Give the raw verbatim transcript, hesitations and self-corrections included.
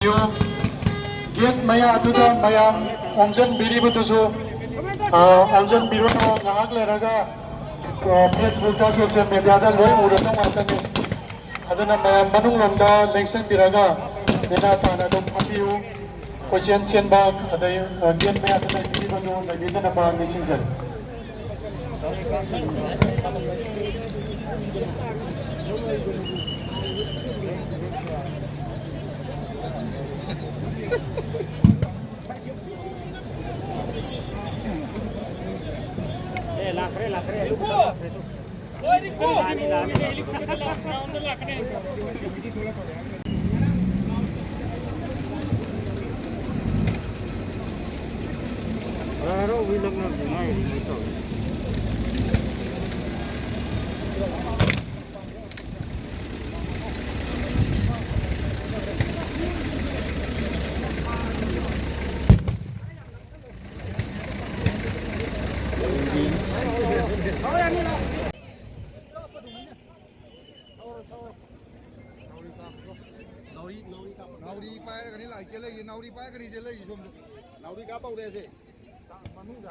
Get ꯃꯌꯥꯗꯨꯗ ꯃꯌꯥꯝ ꯑꯣꯝꯁꯤꯟꯕꯤꯔꯤꯕꯗꯨꯁꯨ, ꯑ, ꯑꯣꯝꯁꯤꯟꯕꯤꯔꯣ꯫ ꯉꯥꯏꯍꯥꯛ ꯂꯩꯔꯒ, ꯑ, Facebook-ꯇ, social media-ꯗ ꯂꯣꯏ ꯎꯔꯗꯧ ꯉꯥꯛꯇꯅꯤ꯫ ꯑꯗꯨꯅ ꯃꯌꯥꯝ ꯃꯅꯨꯡ ꯂꯣꯝꯗ ꯂꯦꯡꯁꯤꯟꯕꯤꯔꯒ ꯅꯦꯅꯥ ꯇꯥꯅ ꯑꯗꯨꯝ ꯐꯝꯕꯤꯌꯨ꯫ ꯀꯣꯏꯆꯦꯟ ꯆꯦꯟꯕ, ꯑꯗꯩ, ꯑ, ꯒꯦꯠ ꯃꯌꯥꯗ ꯂꯩꯕꯤꯔꯤꯕꯗꯨ ꯂꯩꯕꯤꯗꯅꯕ ꯅꯤꯡꯁꯤꯡꯖꯔꯤ꯫ ꯑꯦ, ꯂꯥꯛꯈ꯭ꯔꯦ, ꯂꯥꯛꯈ꯭ꯔꯦ꯫ ꯂꯥꯛꯈ꯭ꯔꯦ ꯇꯨ꯫ ꯅꯥꯎꯔꯤ ꯄꯥꯏꯔꯒꯅꯤ ꯂꯥꯛꯏ ꯆꯦꯜꯂꯛꯏꯁꯦ, ꯅꯥꯎꯔꯤ ꯄꯥꯏꯔꯒꯅꯤ ꯆꯦꯜꯂꯛꯏꯁꯦ ꯁꯣꯝꯗ꯫ ꯅꯥꯎꯔꯤ ꯀꯥꯞꯄ ꯍꯧꯔꯦ ꯑꯁꯦ꯫ ꯃꯅꯨꯡꯗ